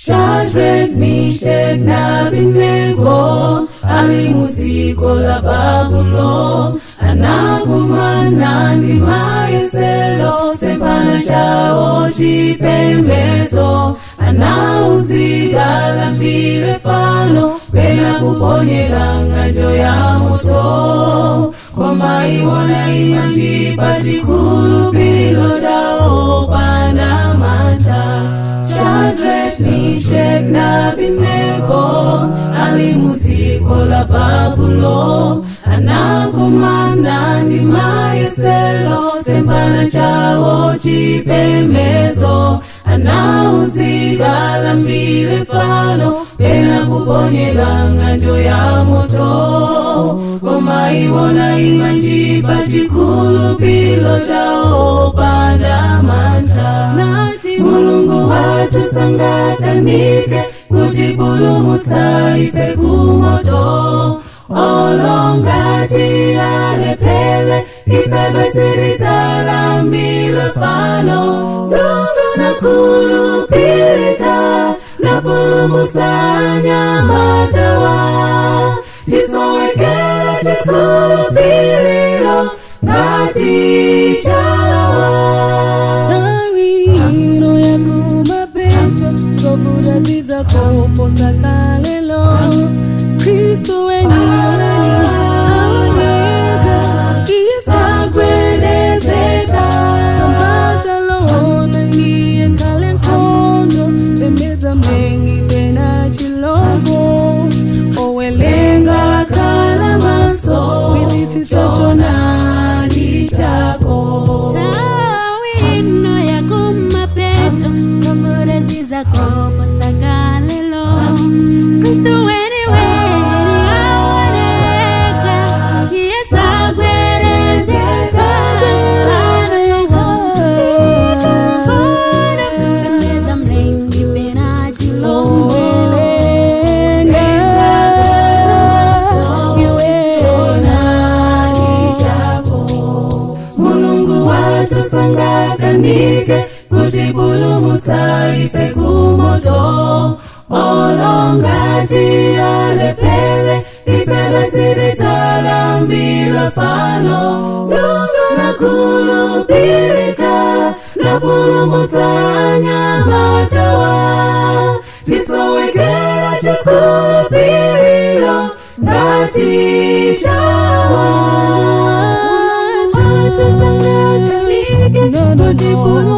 Shadrach, Meshach na Abednego ali muziko la Babulo, anakumana ndi mayesero semphana chawo chipembedzo, anauzidwa alambire fano pena kuponyera ng'anjo ya moto, koma iwo naima nji pa chikhulupiriro chawo opanda mantha. Shadrach, Meshach na Abednego ali muziko la Babulo, anakumana ndi mayesero semphana chawo chipembedzo, anauzidwa alambire fano pena kuponyera ng'anjo ya moto, koma iwo naima nji pa chikhulupiriro chawo opanda mantha. Mulungu wathu sangakanike kutipulumutsa ife kumoto, olo ngati alephele ife sitidzalambira fano. Mulungu nakhulupirika napulumutsa anyamatawa, tisowekera chikhulupiriro ngati chawa. Nthawi ino yakumapeto, zovuta zidzakoposa kalelo. Khristu weniweni aoneka, Sagwedezeka. Sambata loona ndiye khale nkhondo, pembedza mlengi pena chilombo. Owelenga Khala maso, gwiritsitsa choonadi chako. Nthawi ino yakumapeto, zovuta zidzakoposa kalelo. Khristu weniweni aoneka, iye sagwedezeka. Pembedza mlengi pena chilombo. Owelenga iwe. Choonadi chako. Mulungu wathu sangakanike kutipulumutsa ife kumoto, olo ngati alephele ife sitidzalambira fano. Mulungu nakhulupirika napulumutsa anyamatawa, tisowekera chikhulupiriro ngati chawa. No.